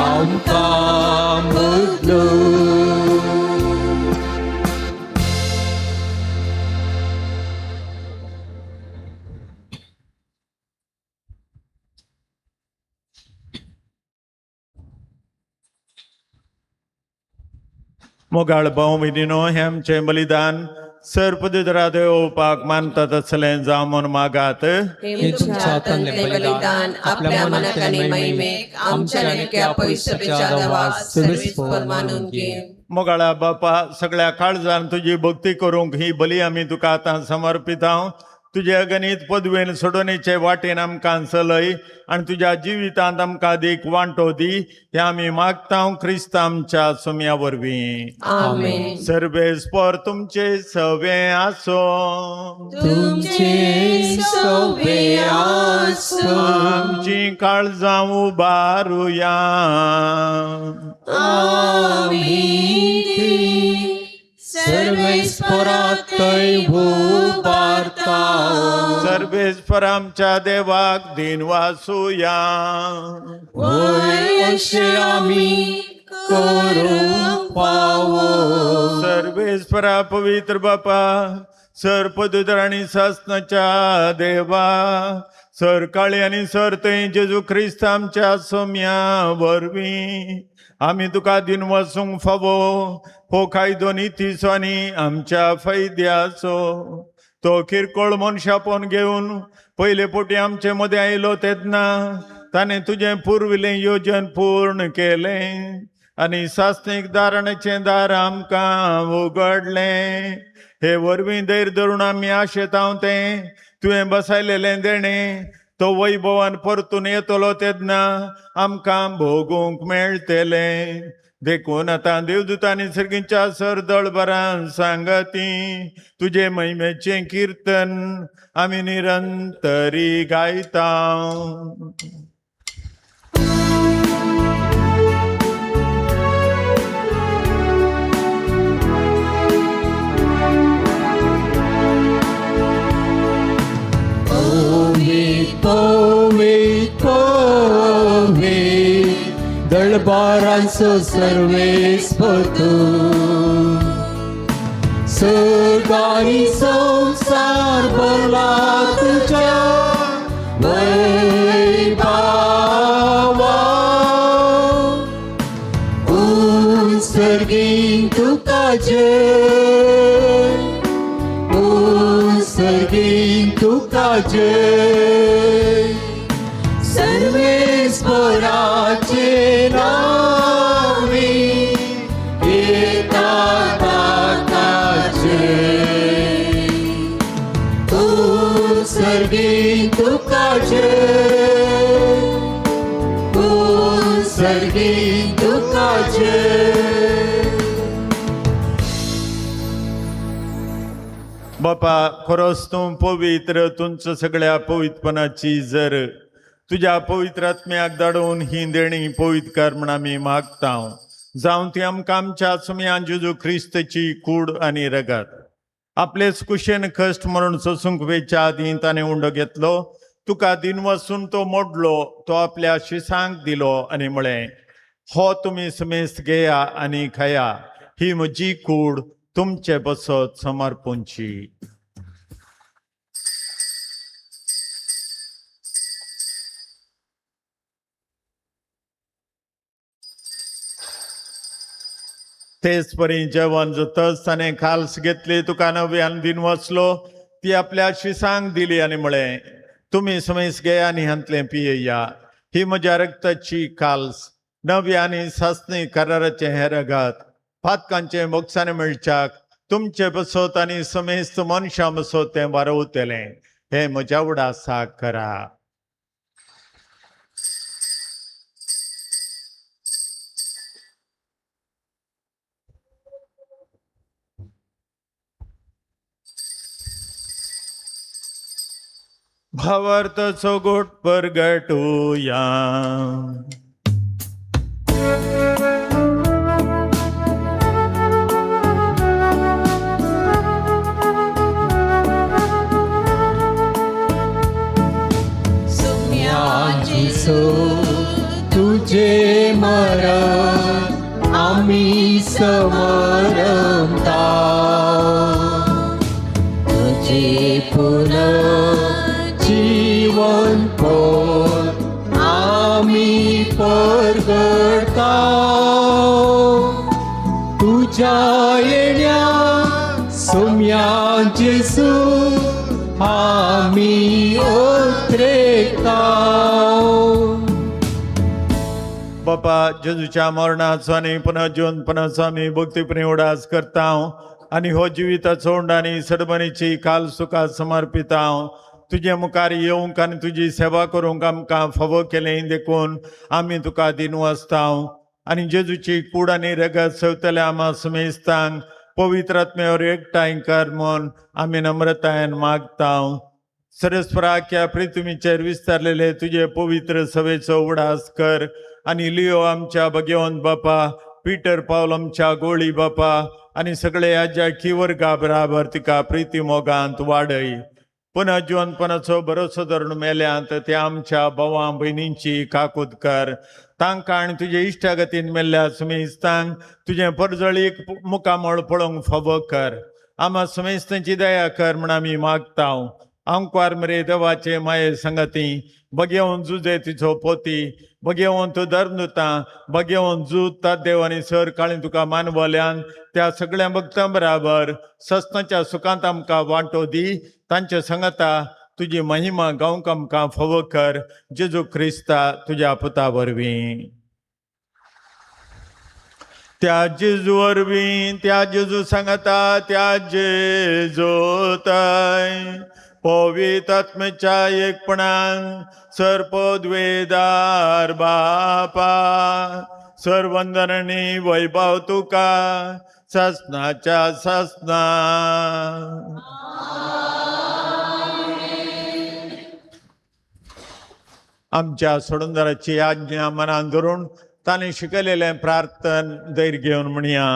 आमकां बदलून. मोगाळ भाव भयणीनो, हें आमचें बलिदान सर्पदिदरा देवपाक मानतात तसलें जावं म्हूण मागात. हे तुमच्या हातांतले बलिदान आपल्या मनाक आनी महिमेक आमच्या नेक्या पयसपेच्या दवा सर्वीस मानून घे. मोगाळा बापा, सगळ्या काळजान तुजी भक्ती करूंक ही बली आमी तुका आतां समर्पितांव. तुजे अगणीत पदवेन सोडोवणेचे वाटेन आमकां चलय आनी तुज्या जिवितांत आमकां देख वांटो दी, हें आमी मागता क्रिस्त आमच्या सुम्या वरवीं. आमेन. सर्वेस्पर तुमचे सवे आसो. तुमचे सवे आसो. आमची काळजां उबारुया. आमी ती सर्वेस्परातय उबारता. सर्वेस्पर आमच्या देवाक दिन वासुया. वय अशें आमी करूंक पावो. सर्वेस्परा पवित्र बापा, सर पदुधर आनी सासनाच्या देवा, सर काळी आनी सर थंय जेजू क्रिस्त आमच्या सोम्या वरवीं आमी तुका दिन वसूंक फावो हो कायदो नितीचो आनी आमच्या फायद्याचो. तो किरकोळ मनशापण घेवन पयले पोटी आमचे मदें आयलो तेन्ना ताणें तुजें पुर्विल्लें योजन पूर्ण केलें आनी सासणीक दाराणेचें दार आमकां उगडलें. हे वरवीं धैर्य धरून आमी आशेतांव तें तुवें बसायलेलें देणें तो वैभवान परतून येतलो तेन्ना आमकां भोगूंक मेळटलें. देखून आतां देवदूतांनी सर्गीच्या सरदळभरान सांगती तुजे महिमेचें किर्तन आमी निरंतरी गायता. पवित पवित पवित दळबारांचो सर्वेस्पर, सर्ग आनी संवसार भरला तुज्या वैभावा. उत्सर्गीन तुका जय, उत्सर्गीन तुका जय, सर्वेस्पराचे नावे येता ताका जय. उत्सर्गीन तुका जय, उत्सर्गीन तुका जय. बापा, खरोच तूं पवित्र, तुमच्या सगळ्या पवित्रपणाची जर तुज्या पवित्र आत्म्याक धाडून ही देणी पवित्र कर म्हण आमी मागता. जावं ती आमकां आमच्या सुमयान जेजू क्रिस्तची कूड आनी रगत. आपलेच कुशेन कश्ट म्हणून सोसूंक वेच्या आदीं ताणें उंडो घेतलो, तुका दिन वसून तो मोडलो, तो आपल्या शिसांक दिलो आनी म्हळें, हो तुमी समेस्त घेया आनी खाया, ही म्हजी कूड तुमचे बसत समर्पूंची. तेच परी जेवण जातच ताणें खाल्स घेतली, तुका नव्यान दिन वचलो, ती आपल्या शिसांक दिली आनी म्हळें, तुमी समेस घेया आनी हांतलें पियेया, ही म्हज्या रक्ताची काल्स, नव्या आनी सासणी कराराचें हें रगत, पातकांचें मोगसाने मेळच्याक तुमचे बसत आनी समेस्त मनशां बसत तें वारवतलें. हें म्हज्या उडासाक करा. भावार्थाचो गोट परगटूया. जेजू तुझे मरण आमी समरता, तुझे पुनः जीवन पोर आमी परगडता. तुझ्या येण्या सोम्या जेजू आमी ओत्रेता. बापा जेजूच्या मरणाचो आनी पुनर्जिवनपणाचो आमी भक्तीपणी उडास करता आनी हो जिविताचो उंड आनी सडबणीची काल सुखा समर्पिता. तुजे मुखार येवंक आनी तुजी सेवा करूंक आमकां फावो केलें देखून आमी तुका दिनवासता. आनी जेजूची कूड आनी रगत सवतल्या आमा समेस्तांक पवित्र आत्म्यावर एकठांय कर म्हूण आमी नम्रतायेन मागता. सरस्पराख्या पृथ्वीचेर विस्तारलेले तुजे पवित्र सभेचो उडास कर आनी लियो आमच्या भगवंत बापा, पीटर पावल आमच्या गोळी बापा आनी सगळे आज्या वर्गा बराबर तिका प्रिती मोगांत वाडय. पुनः जिवनपणाचो भरोसो धरून मेल्यांत त्या आमच्या भावां भयणींची काकूत कर. तांकां आनी तुजे इश्टागतीन मेल्ल्या सुमेस्तांक तुजें परजळीक मुखामळ पळोवंक फावो कर. आमा सुमेस्तांची दया कर म्हण आमी मागता. आंकवार मरे देवाचे माये संगती बगेवन जुजे तिचो पोती बगेवन तूं धर्मदुतां बगेवन जूत तादेव आनी सर काळी तुका मानवल्यान त्या सगळ्या भक्तां बराबर सस्नाच्या सुखांत आमकां वांटो दी. तांच्या संगता तुजी महिमा गावंक आमकां फावो कर. जेजू क्रिस्ता तुज्या पुता वरवीं. त्या जेजू वरवीं, त्या जेजू सांगता, त्या जेजूताय पवित्र आत्म्याच्या एकपणान सर्पद्वेदार बापा सर्वंदनी वैभव तुका सासनाच्या सासना. आमच्या सोडूनदाराची आज्ञा मनान धरून ताणें शिकयलेलें प्रार्थन धैर्य घेवन म्हणया.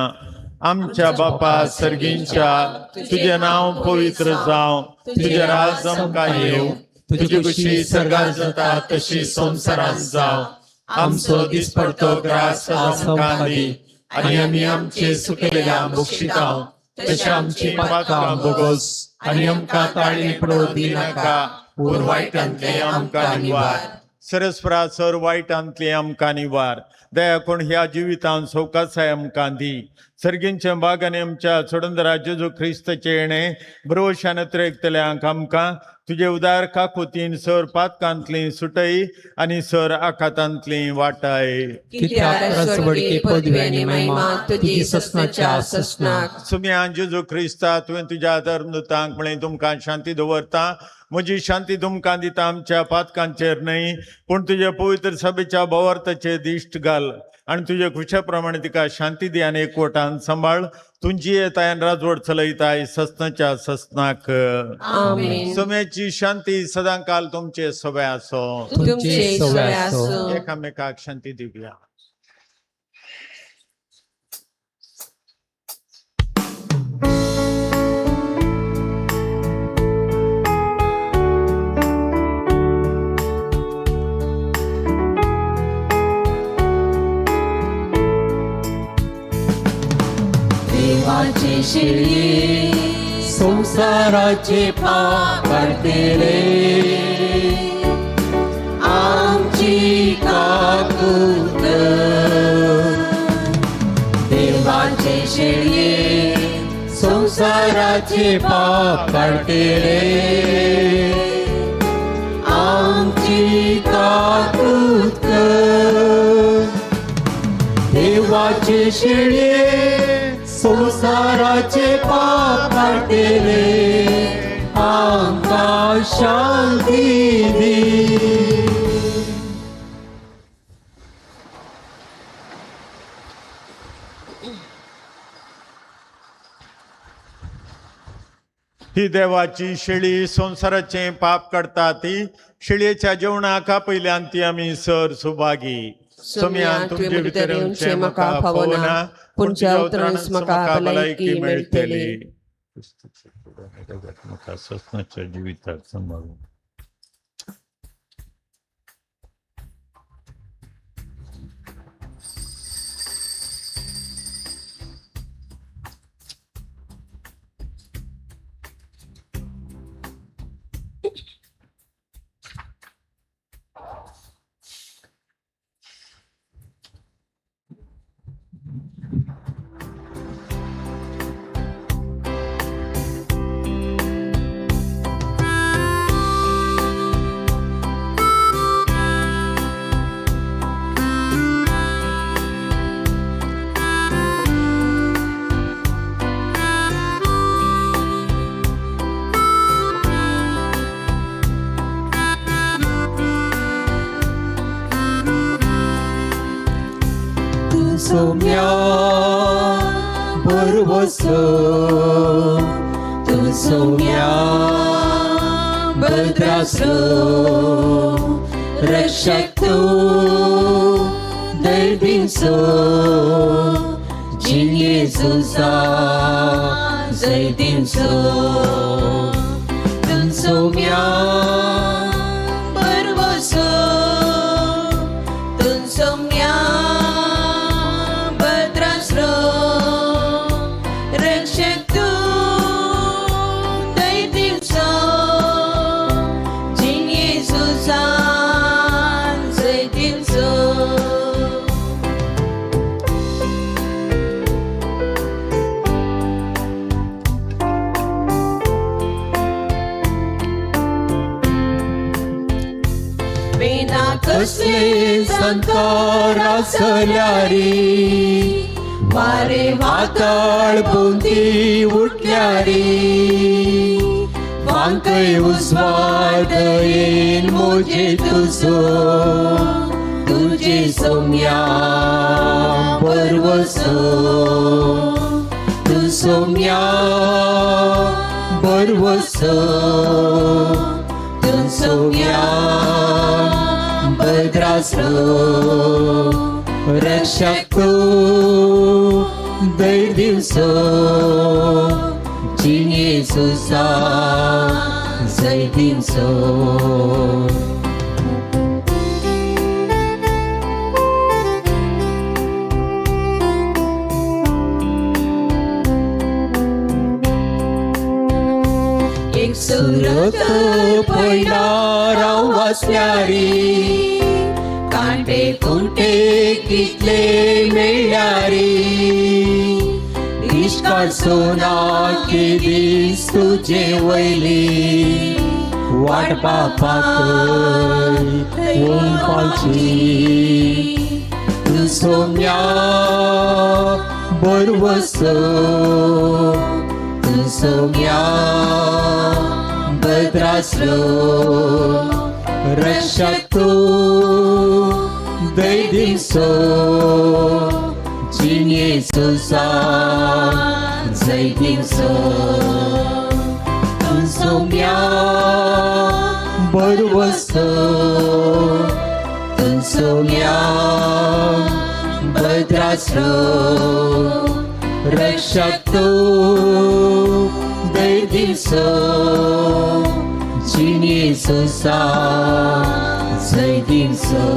आमच्या बापा सर्गींच्या, तुजें नांव पवित्र जावं, तुजें राज आमकां येवं, तुजी खुशी सर्गात जाता तशी संवसारांत जावं. आमचो दिसपडतो ग्रास आमकां दी आनी आमी आमचे सुकेलेल्या बक्षिता तशें आमची पातकां भोगोस आनी आमकां ताळी पडो दिनाका, पूण वायटांतले आमकां निवार. सरस्परा सर वायटांतले आमकां निवार. दया कोण ह्या जिवितांत सवकासाय आमकां दी. सर्गींच्या बागांनी आमच्या सोडंदरा जेजू ख्रिस्ताचे येणे भरवशान त्रेकतल्यांक आमकां तुजे उदार काकुतीन सर पातकांतली सुटय आनी सर आखातांतली वाटाय. सुम्यान जेजू ख्रिस्ता तुवें तुज्या धर्मदूतांक म्हळें तुमकां शांती दवरता, म्हजी शांती तुमकां दिता, आमच्या पातकांचेर न्हय पूण तुज्या पवित्र सभेच्या भवार्थाचेर दिश्ट घाल आनी तुजे खुशा प्रमाणे तिका शांती दी आनी एकवटान सांबाळ. तुमची येतायन राजवट चलयताय ससनाच्या ससनाक. सम्याची शांती सदांकाल तुमचे सवे आसो. तुमचे सवे आसो. एकामेकाक शांती दिवया. देवाची शेळी संसाराचे पाप काडटले, आमची काकूत. देवाची शेळी संसाराचे पाप काडटले, आमची काकूत. देवाची शेळी संसाराचे पाप काडटले, आमकां शांती दी. ही देवाची शेळी संसाराचे पाप काडटा ती शेळयेच्या जेवणाक आपयल्यान ती आमी सर सुभागी. सोम्यान तुमचे भितर येवचें म्हाका फावना, पूण तुज्या उतरानच म्हाका भलायकी मेळटली. म्हाका ससनाच्या जिविताक सांबाळून. सोम्या बरवसो तूं सोम्या भद्रासो रक्षक तूं दैदिसो जियेझुसा जैदिसो तूं सोम्या बरवसो तूं सोम्या भद्रासरो रक्षक तूं दैदिसो जियेझुसा जैदिसो. विना कसले संकार आसल्यारी वारे वाताळ भोंवती उठल्यारी वांकय उजवाड येन मोजे तुजो तुजे सोम्या बरवसो तूं सोम्या बरवसो तूं सोम्या भद्रासरो रक्षक तूं दैदिवसो जियेझुसा जैदिवसो. एक सुरत पयला राव वाचल्यारी कांटे कुंटे कितले मेळ्ळ्यारी इश्कार सोना दीस तुजे वयली वाट पापाक ओंपाची तूं सोम्या बरवसो तूं सोम्या भद्रासरो रक्षक तूं दैदिसो जियेझुसा जैदिसो तूं सोम्या बरवसो तूं सोम्या भद्रासरो रक्षक तूं दैदिसो जियेझुसा जैदिसो.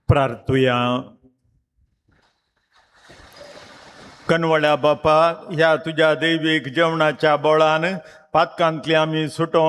प्रार्थुया. कनवड्या बापा, ह्या तुज्या दैवीक जेवणाच्या बळान पातकांतली आमी सुटो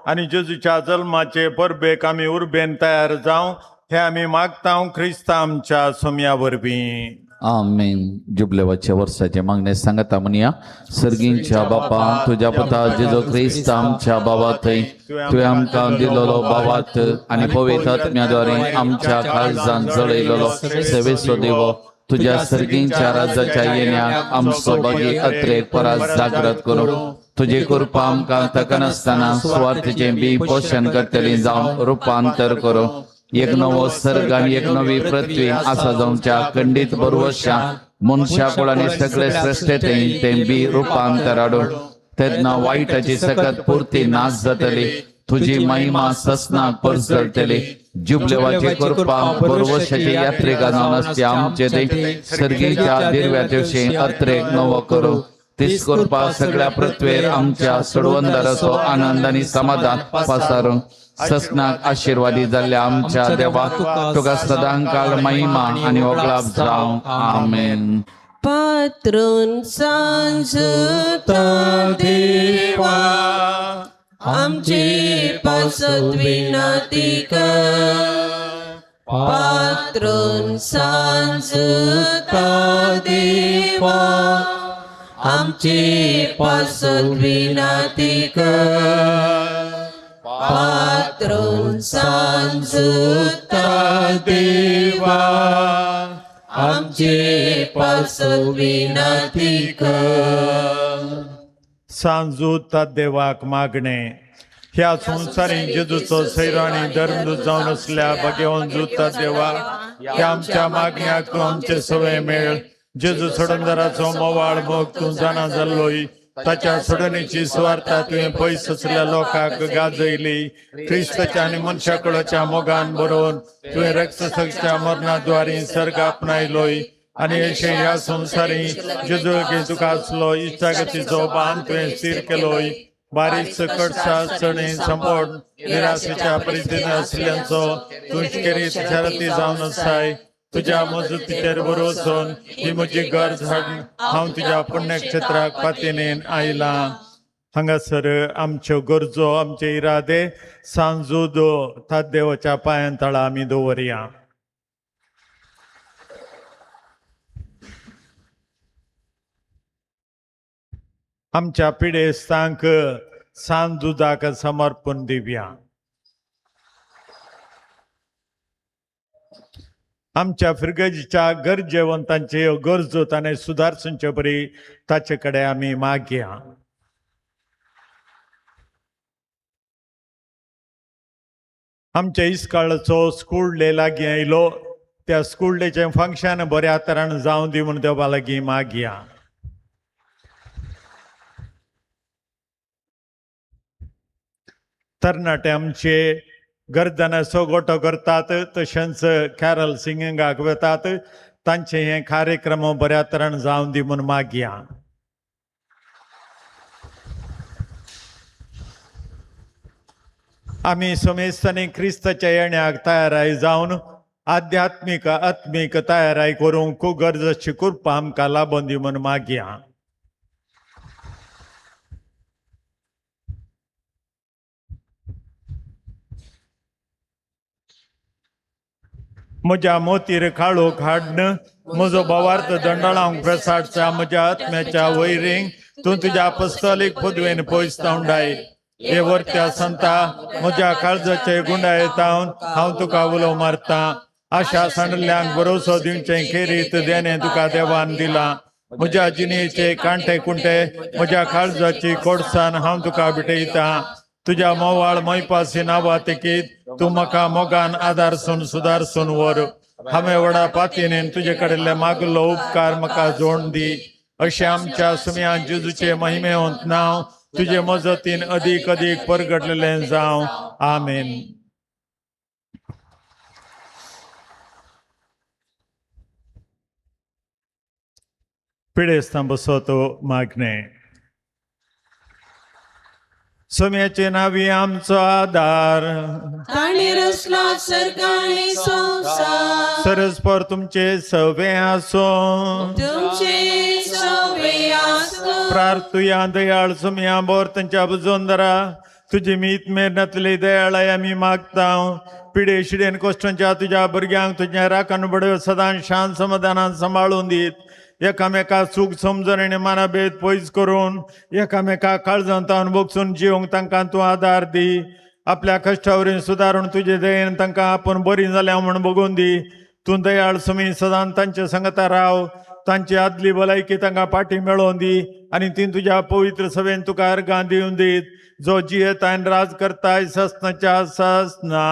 आनी जेजूच्या जल्माचे परबेक आमी उर्बेन तयार जावं हे आमी मागता क्रिस्ता आमच्या सोम्या वरवीं. आमेन. जुबलेवाच्या वर्साचे मागणे सांगता म्हणया. सर्गींच्या बापा, तुज्या पुता जेजू क्रिस्त आमच्या बाबा थंय तुवें आमकां दिलोलो बाबात आनी पवित्र आत्म्याद्वारे आमच्या काळजान जळयलेलो सेवेचो देवो, तुज्या सर्गींच्या राज्याच्या येण्याक आमचो बागी अत्रेक परास जागृत करूं. तुजे कृपा आमकां तकनासतना सुवार्थीचें बी पोशण करतली जावन रुपांतर करूं. एक नवो सर्ग आनी एक नवी पृथ्वी आसा जावच्या खंडीत बरवशा मनशा कुळांनी सगळे सृश्टेंत तें बी रुपांतर हाडून तेन्ना वायटाची सकत पुरती नाश जातली, तुजी महिमा ससनाक परजळटली. जुबलेवाची कृपा बरवशाची यात्रेका जावन आसची आमचे ते सर्गीच्या दिर्व्या अत्रेक नवो करूं. तीच कृपा सगळ्या पृथ्वेर आमच्या सोडवंदाराचो आनंद आनी समाधान पासारूं. ससनाक आशिर्वादी जाल्ल्या आमच्या देवा तुका सदांकाळ महिमा आनी वगळाप जावं. आमेन. पात्रून सांजता देवा आमचे पासत विनंती कर. पात्रून सांजता देवा आमचे पासत विनंती कर. पात्रून सांजता देवा आमचे पासत विनंती कर. सांजू देवाक मागणे. ह्या संसारी जेजूचो सैरो आनी धर्मदूत जावन आसल्या भाग्यवंत जुता देवा, ह्या आमच्या मागण्याक तूं आमचे सवय मेळ. जेजू सोडणदाराचो मोवाळ मोग तूं जाणा जाल्लोय. ताच्या सोडणीची सुवार्ता तुवें पयस आसल्या लोकांक गाजयली. क्रिस्ताच्या आनी मनशाकुळाच्या मोगान बरोवन तुवें रक्तसच्या मरणाद्वारी सर्ग आपणायलोय आनी अशें ह्या संवसारी जेजू तुका आसलो इश्टागतीचो बांद तुवें स्थीर केलोय. बारीक सकट चणे संपोट निराशेच्या परिस्थितीत आसल्यांचो तूं केरीत शरती जावन आसाय. तुज्या मजतीचेर भरोसोन ही म्हजी गरज हाडून हांव तुज्या पुण्यक्षेत्राक पातीनेन आयलां. हांगासर आमच्यो गरजो आमचे इरादे सांजूद देवाच्या पांयां तळा आमी दवरया. आमच्या पिडेस्तांक सांजुदाक समर्पण दिवया. आमच्या फिरगजीच्या गरजेवंतांचे गरजो ताणें सुदारसुंचे परी ताचे कडेन आमी मागया. आमच्या इस्काळाचो स्कूल डे लागीं आयलो. त्या स्कूल डेचें फंक्शन बऱ्या तरान जावं दी म्हूण देवा लागीं मागया. तरणाटे आमचे गर्दनाचो गोटो करतात तशेंच कॅरल सिंगिंगाक वतात. तांचे हे कार्यक्रम बऱ्या तरान जावं दी म्हूण मागया. आमी समेस्तांनी क्रिस्ताच्या येण्याक तयाराय जावन आध्यात्मीक आत्मीक तयाराय करूंक गरजेची कृपा आमकां लाबून दी म्हूण मागया. म्हज्या मोतीर काळोख हाडन म्हजो भावार्थ दंडाळांक प्रसाडच्या म्हज्या आत्म्याच्या वैरींक तूं तुज्या पस्तलीक पदवेन पयस तावंडाय. हे वरत्या संता म्हज्या काळजाचे गुंडाये तावन हांव तुका उलो मारता. आशा सांडल्यांक भरोसो दिवचें खेरीत देणें तुका देवान दिलां. म्हज्या जिणेचे कांटे कुंटे म्हज्या काळजाची कोडसान हांव तुका भेटयता. तुज्या मोवाळ मैपासी नांवा तेकीत तूं म्हाका मोगान आदारसून सुदारसून व्हर. हांवें व्हडा पातीनेन तुजे कडले मागलो उपकार म्हाका जोड दी. अशें आमच्या सुम्या जेजूचे महिमेवंत नांव तुजे मजतीन अदीक अदीक परगटलेलें जावं. आमेन. पिडेस्तां बसोतो मागणें. सोम्याचे नावी आमचो आदार. ताणें रचला सर्ग आनी संवसार. सरस्पर तुमचे सवे आसूं. तुमचे सवे आसूं. प्रार्थुया दयाळ सुम्या बोर तांच्या बुजोंदरा तुजी मीत मेरनातली दयाळाय आमी मागता. पिडे शिडेन कोश्टांच्या तुज्या भुरग्यांक तुज्या राखण बडव सदां शांत समाधानान सांबाळून दीत. एकामेका चूक समजून आनी मानाभेद पयस करून एकामेका काळजांतावन बगसून जिवंक तांकां तूं आदार दी. आपल्या कश्टावरीन सुदारून तुजे दयेन तांकां आपूण बरी जाल्या म्हूण बगून दी. तूं दयाळ सुमी सदां तांचे संगता राव. तांची आदली भलायकी तांकां पाटी मेळोवन दी आनी ती तुज्या पवित्र सभेन तुका अर्गां दिवन दीत. जो जियेता आनी राज करताय ससनाच्या ससना.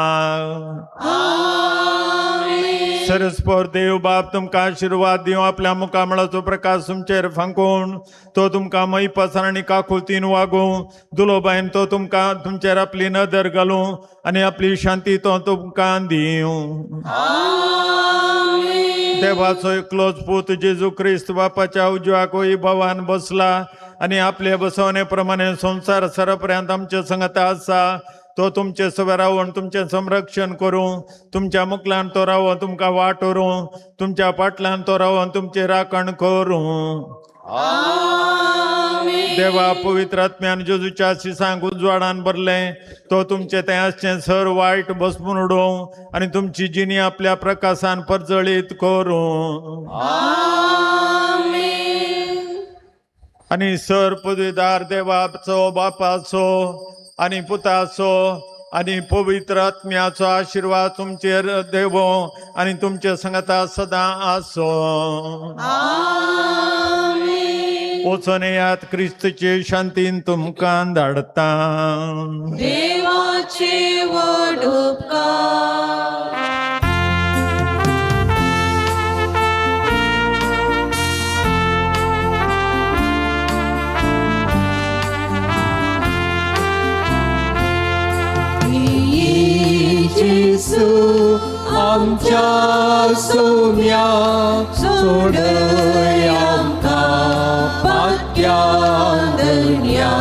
सरस्पर देव बाप तुमकां आशिर्वाद दिवं. आपल्या मुखामळाचो प्रकाश तुमचेर फांकून तो तुमकां मैपासान आनी काकुळतीन वागूं. दुलोबायन तो तुमकां तुमचेर आपली नदर घालूं आनी आपली शांती तो तुमकां दिवं. देवाचो एकलोच पूत जेजू क्रिस्त बापाच्या उजव्या वैभवान बसला आनी आपले बसवणे प्रमाणे संवसार सरपर्यंत आमचे संगता आसा. तो तुमचे सवे रावन तुमचें संरक्षण करूं, तुमच्या मुखल्यान तो रावन तुमकां वाट व्हरूं, तुमच्या फाटल्यान तो रावन तुमची राखण करूं. देवा पवित्र आत्म्यान जेजूच्या शिसांक उजवाडान भरलें, तो तुमचे तें आसचें सर वायट बसपून उडोवं आनी तुमची जिणी आपल्या प्रकाशान परजळीत करूं. आनी सर पदवीदार देवाचो, बापाचो आनी पुताचो आनी पवित्र आत्म्याचो आशिर्वाद तुमचेर देवो आनी तुमचे संगता सदां आसो. वचून येयात, क्रिस्तचे शांतीन तुमकां धाडता. देवाचे व्हड उपकार. जेसू आमच्या सोम्या सोडय आमकां पात्या दर्या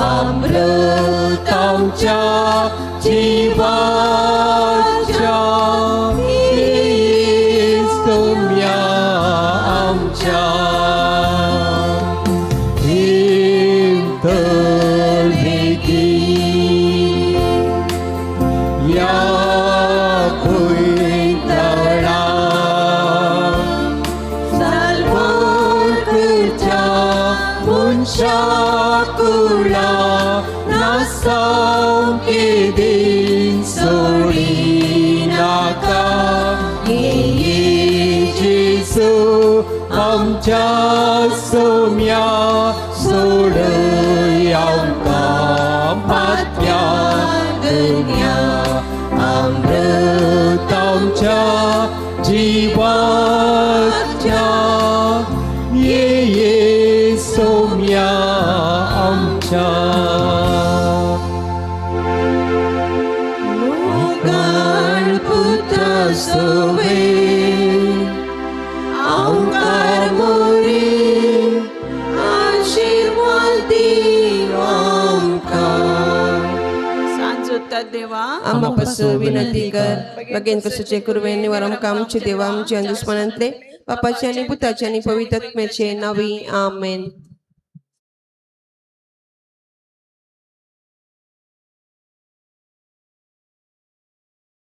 अमृत आमच्या जिवाच्या सोम्या आमच्या या भुंयतळा साल्वार करच्या मनशा कुळा नासावंक दिन सोडिनाका. जेसू आमच्या सोम्या सोडय आमकां माथ्या दर्या अमृत आमच्या जिवाच्या ये ये सोम्या आमच्या. मोगाळ पुता सोवे आमकार मोरी आशिर्वाद दी आमकां. सांजोता देवा आम्हापासून विनंती कर. बगेन कसोचे कुरवे निवार आमकां आमचे देवा आमचे दुस्मनांतले बापाचे आनी पुताचे आनी पवित्र आत्म्याचे नावी. आमेन.